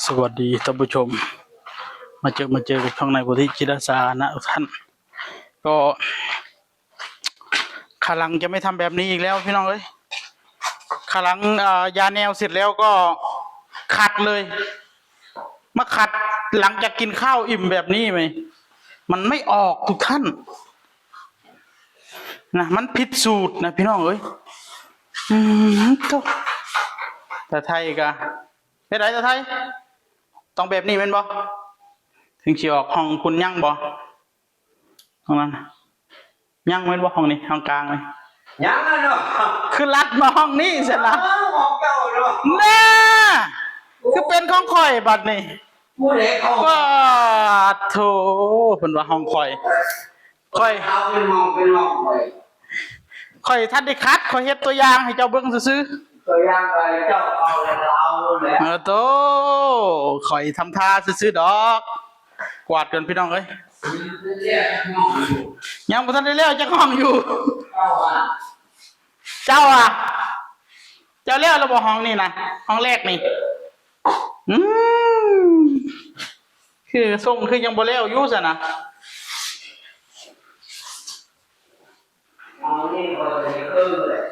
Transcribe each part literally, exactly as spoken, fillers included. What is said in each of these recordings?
สวัสดีท่านผู้ชม มาเจอ มาเจอกับช่องนายโพธิจิรสารนะทุกท่าน ก็คราวหลังจะไม่ทำแบบนี้อีกแล้วพี่น้องเอ้ย คราวหลัง เอ่อ ยาแนวเสร็จแล้วก็ขัดเลย มาขัดหลังจากกินข้าวอิ่มแบบนี้ไหม มันไม่ออกทุกท่าน นะ มันผิดสูตรนะพี่น้องเอ้ย อืม โธ่ ตาไทยกะ เฮ็ดได๋ตาไทย ต้องแบบนี้แม่นบ่ ถึงสิออก ห้องคุณยังบ่ ห้องนั้น ยังแม่นบ่ ห้องนี้ ห้องกลางนี่ ยังอะเนาะ คือลัดมาห้องนี้ซั่นล่ะ อ้าว ห้องเก่าเนาะ แน่ คือเป็นของข้อยบัดนี้ ผู้ใดเข้า ปาดโธ่ เพิ่นว่าห้องข้อย ข้อย เอาเป็นห้องเป็นห้องไป ข้อยทันได้ขัด ข้อยเฮ็ดตัวอย่างให้เจ้าเบิ่งซื่อๆ ตัวอย่างไปเจ้าเอาแล้วก็เอาแหละ เออโธ่ ข้อยทำท่าซื่อๆดอก กวาดก่อนพี่น้องเอ้ย ยังบ่ทันได้แล้วจักห้องอยู่ เจ้าอะ เจ้าอะ เจ้าแล้วแล้วบ่ห้องนี่นะ ห้องแรกนี่ อืม คือทรงคือยังบ่แล้วอยู่ซั่นนะ เอานี่คนละครึ่งเลย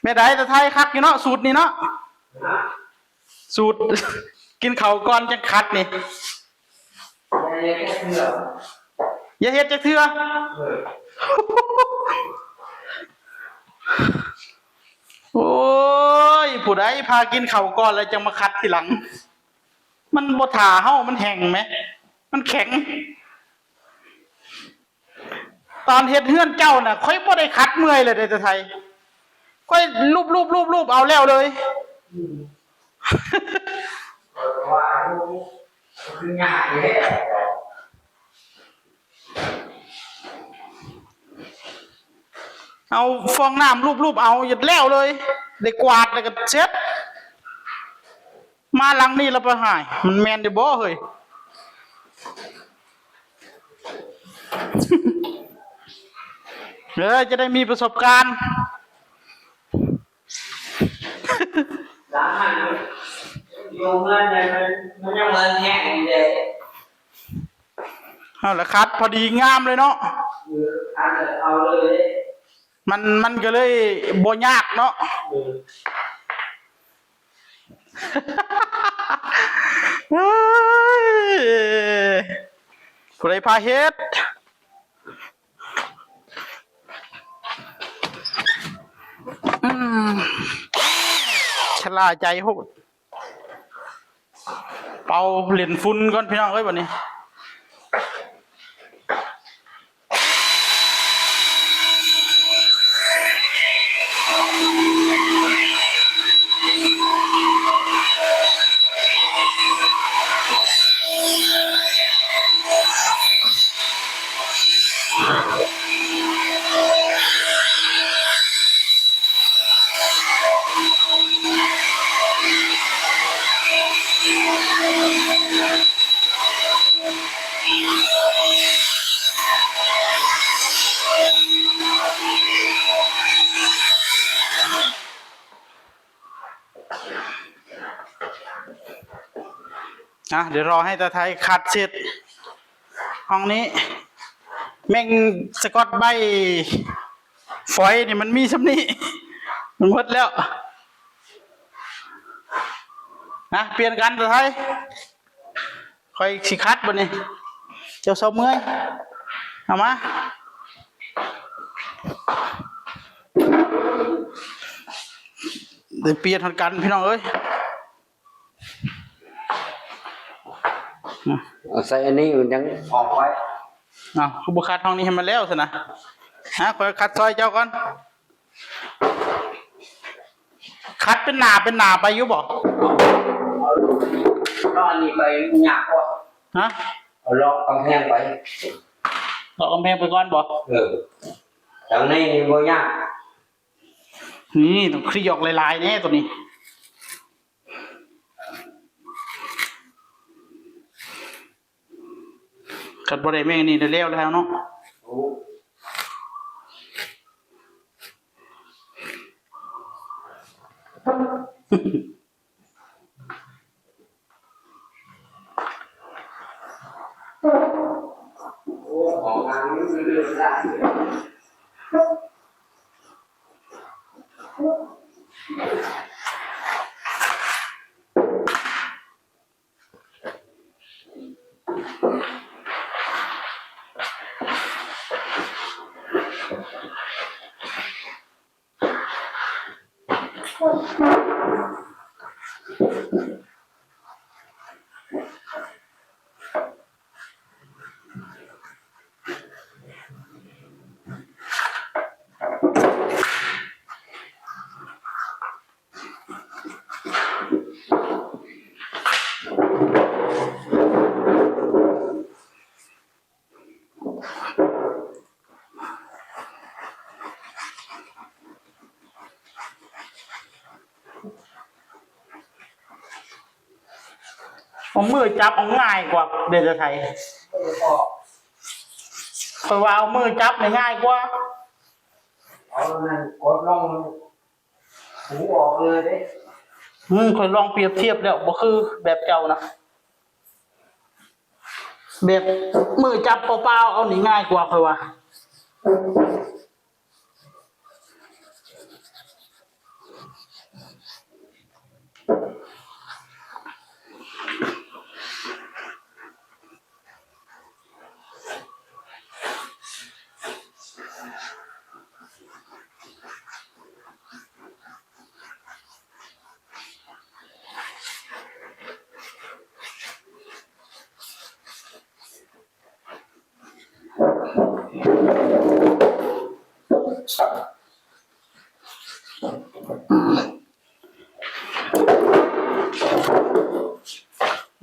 แม่ใด๋ตาไทยคักอยู่เนาะ สูตรนี่เนาะ ฮะ สูตร กินข้าวก่อนจังขัดนี่ อย่าเฮ็ดจักเทื่อ อย่าเฮ็ดจักเทื่อ เออ โอ้ย ผู้ใดพากินข้าวก่อนแล้วจังมาขัดทีหลัง มันบ่ท่าเฮา มันแห้งแหม มันแข็ง ตอนเฮ็ดเฮือนเจ้าน่ะ ข้อยบ่ได้ขัดเมื่อยเลยเด้อตาไทย ข้อยลูบๆๆๆ เอาแล้วเลย อืม ว่าคือยากแท้ เอาฟองน้ำลูบๆเอา หยุดแล้วเลย ได้กวาดแล้วก็เสร็จ มาหลังนี้แล้วไปหาย มันแม่นอยู่บ่เฮ้ย เออ จะได้มีประสบการณ์ หลังหันอยู่เงินเนี่ยมัน มันยังเงินแห้งอยู่เลย เอาละขัดพอดีงามเลยเนาะ เออ อันเดียวเอาเลย มัน มันก็เลยบ่ยากเนาะ เออ เฮ้ย ผู้ใดพาเฮ็ด อืม ชะล่าใจโพด เป่าเล่นฝุ่นก่อนพี่น้องเอ้ย บัดนี้ อ่ะ เดี๋ยวรอให้ตาไทยขัดเสร็จ ห้องนี้ แม่งสกอตไบร์ทฟอยล์นี่มันมีส่ำนี้ มันหมดแล้ว นะ เปลี่ยนกันตาไทย ข้อยสิขัดบัดนี้ เจ้าเซาเมื่อย เอามา ได้เปลี่ยนฮอดกันพี่น้องเอ้ย เอาใส่อันนี้มันยังออกไว้ อ้าว คือบ่ขัดห้องนี้ให้มันแล้วซั่นนะ ฮะ ข้อยขัดซอยเจ้าก่อน ขัดเป็นหน้าเป็นหน้าไปอยู่บ่ เอา เอาอันนี้ไปยากกว่า ฮะ เอาเลาะกำแพงไป เลาะกำแพงไปก่อนบ่ เออ ทางนี้นี่บ่ยาก นี่ต้องคลี่ออกหลายๆแน่ตัวนี้ คันบ่ได้แม่งนี่แล้วแล้วเนาะ โอ้ เอามือจับเอาง่ายกว่าเดี๋ยวจะไทย เพราะว่าเอามือจับเนี่ยง่ายกว่า เอานั่นกดลง หูออกเลยเด้ อืม ข้อยลองเปรียบเทียบแล้ว บ่คือแบบเจ้านะ แบบมือจับเปล่าๆ เอานี่ง่ายกว่าข้อยว่า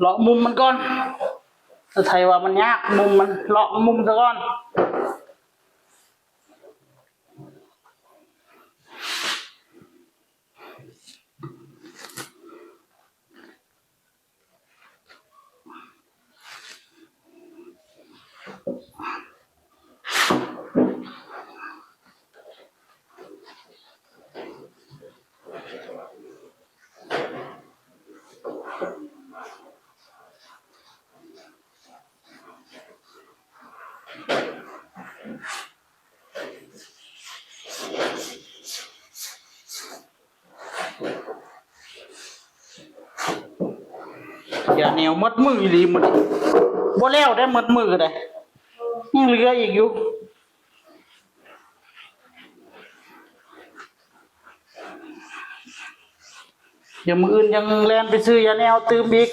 เลาะมุมมันก่อน ไทยว่ามันยาก มุมมัน เลาะมุมซะก่อน อย่าแนวหมดมืออีหลีมื้อนี้ บ่แล้วได้หมดมือก็ได้ ยังเหลืออีกอยู่ เดี๋ยวมื้ออื่นยังแล่นไปซื้อยาแนวตื่มอีก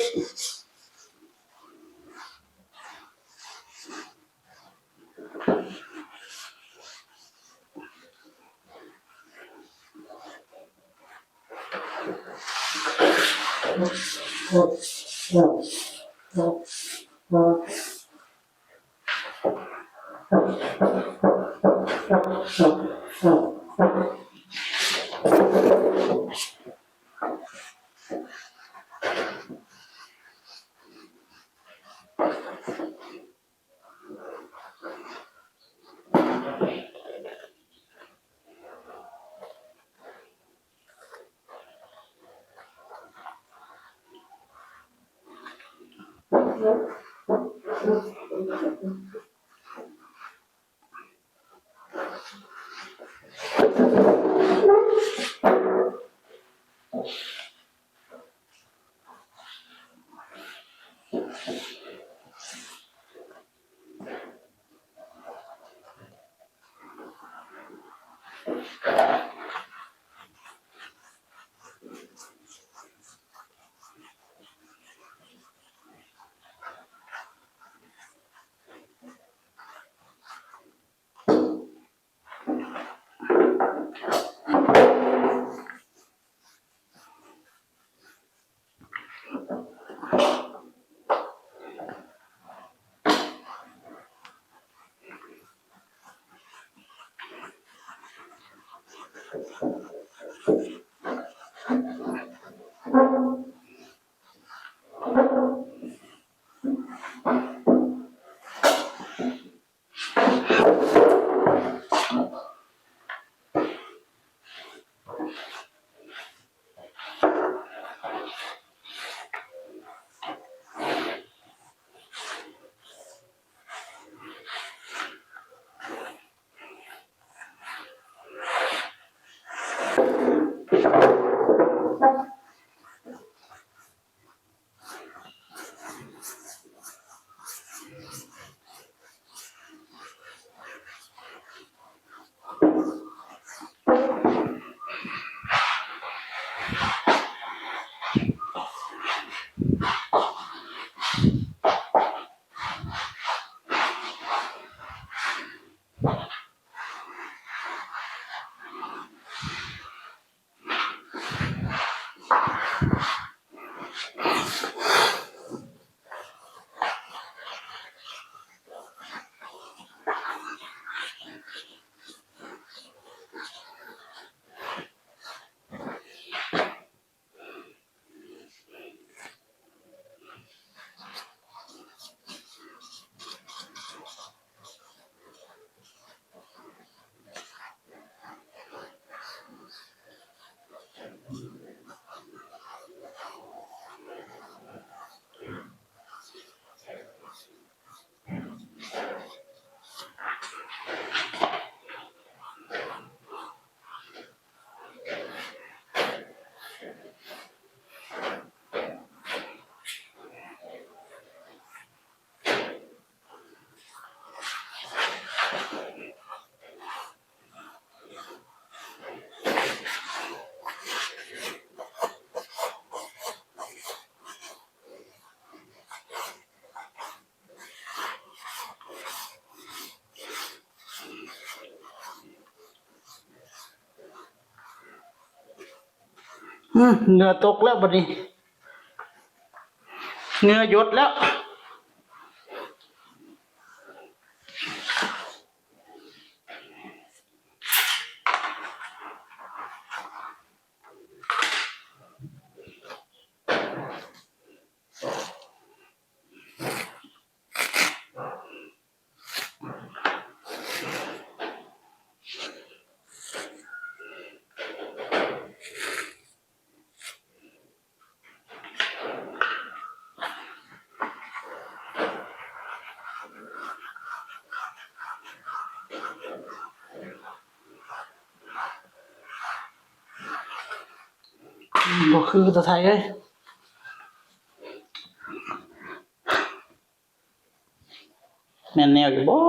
อืม เหงื่อตกแล้วบัดนี้ เหงื่อหยดแล้ว บ่คือตะไทเอ้ย แม่นแนวอยู่บ่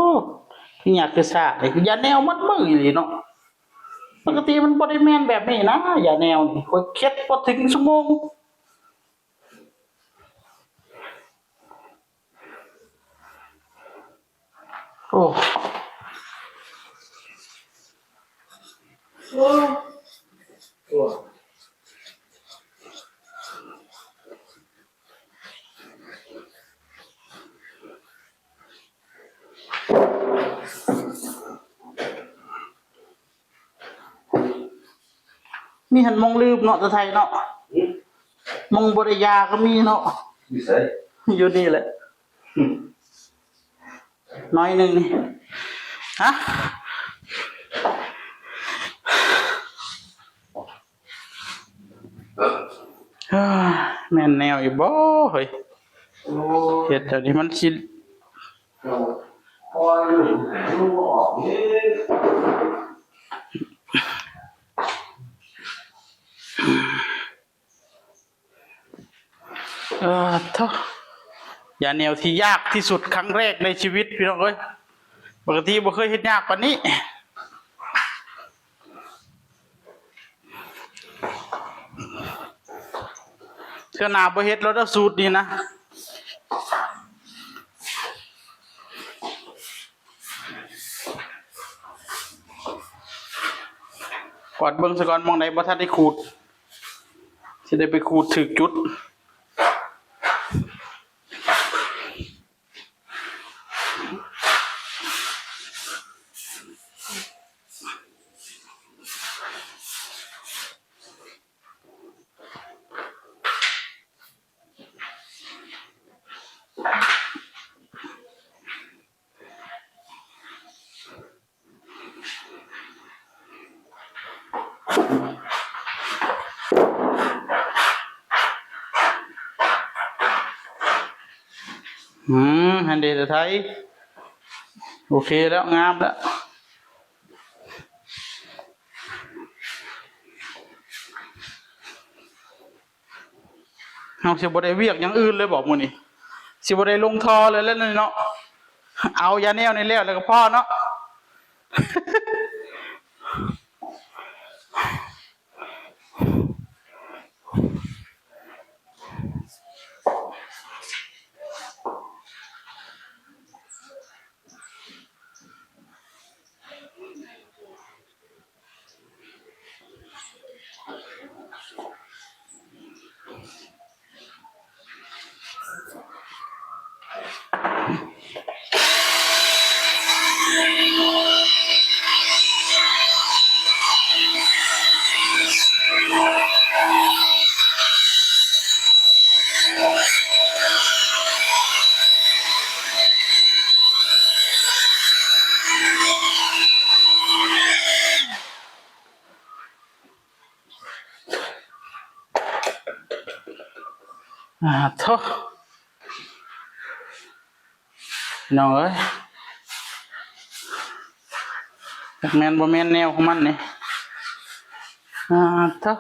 คือยากคือซ่านี่ คือยาแนวมัดมืออีหลีเนาะ ปกติมันบ่ได้แม่นแบบนี้นะ ยาแนวนี่ ข้อยเฮ็ดบ่ถึงชั่วโมง โอ้ โอ้ โอ้ มีหั้นหม่องลืมเนาะ ตะไทเนาะ หืม หม่องบ่ได้ยาก็มีเนาะ อยู่ไส อยู่นี่แหละ หืม น้อยหนึ่งนี่ ฮะ เอ้อ แม่นแนวอยู่บ่เฮ้ย โอ้ เฮ็ดแถวนี้มันสิ โอ้ย ลูกออกนี่ เออ โธ่ ยาแนวที่ยากที่สุดครั้งแรกในชีวิตพี่น้องเอ้ย ปกติบ่เคยเฮ็ดยากปานนี้ เทื่อหน้าบ่เฮ็ดแล้วเด้อสูตรนี้นะ กวาดเบิ่งซะก่อน หม่องใดบ่ทันได้ขูด สิได้ไปขูดถูกจุด อืม หั้นเด้อไทย โอเคแล้ว งามแล้ว เฮาสิบ่ได้เวียกอย่างอื่นเลยบ่มื้อนี้ สิบ่ได้ลงท่อเลยแล้วนี่เนาะ เอายาแนวนี่แล้ว แล้วก็พอเนาะ อ่า โธ่ พี่น้องเอ้ย จักแม่นบ่แม่นแนวของมันนี่ อ่า โธ่